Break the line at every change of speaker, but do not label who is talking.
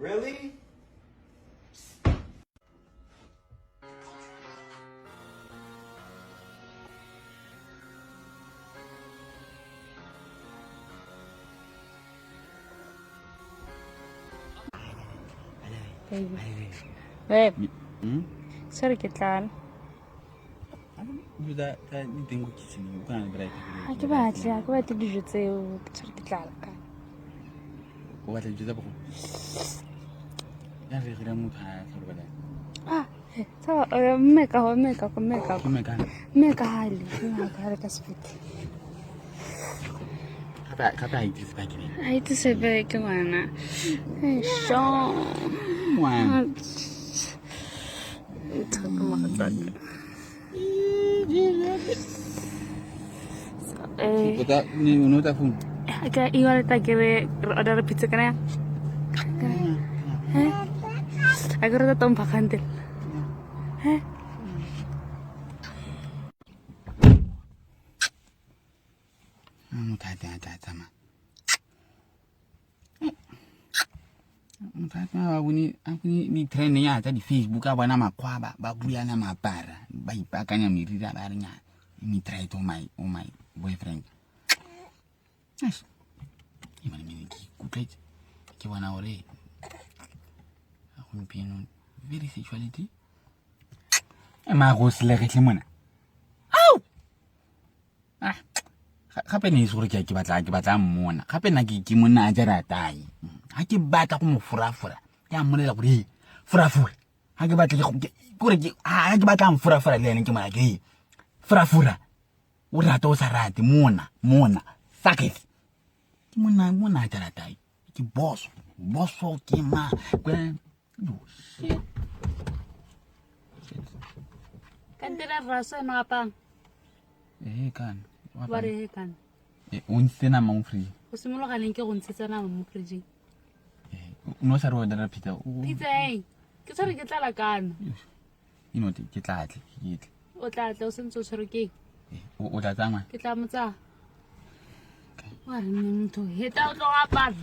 Really?
Baby. Babe. Sorry ke tlala. Ga ke batle, ga ke batle dijo tseo, ke tshwere ke tlala ka.
O batla dijo tsa bogolo? Ya re re motho a tla robala.
Ah, tsa mme ka mme ka mme ka.
Mme ka.
Mme ka hale, mme ka hale ka sefete.
Gape gape a itse se ke
A itse sepe ke ngwana. Sho.
Ngwana.
Ntho ke mogatsaka.
O tla ne o tla phone.
Ka e wa tla ke re re order pizza kana ya. A ke re tla tompha kgantele. He?
Motho a tla tla tsamaya. Motho a tsamaya a bone a bone di-trend ya tsa di-Facebook a bona makgwa ba ba bulana mapara ba ipaakanya meriri a ba re nya me try to my oh my boyfriend. Eish. E mane mene ke ikutlwetse ke bona gore gompieno very sexuality e maa go selegetlhe mona. Au! Ah, gape ne e se gore ke ke batla ke batla mmona gape nna ke ke monna a jara tae ga ke batla go mo forafora ke a mmolela gore ee forafora ga ke batla kore ga ke batla mforafora le ene ke mona ke forafora o rata o sa rate mona mona fuck it ke monna monna a jara tae ke boso boso ke ma kwe oh shit
Kantela rraso eno apang.
Ee kana.
Wa re he kana.
Eh, o ntshitse nama mo fridge.
Go simologa leng ke go ntshetsa nama mo fridgeng?
Eh, o ne o sa re order pizza.
Pizza eng? Ke tshwere ke tlala kana.
You know, ke tla tle, ke tle.
O tla tla o sentse o tshwere ke eng?
Eh, o tla tsamaya.
Ke tla mo tsaya. Wa re nne motho heta o tlo apara.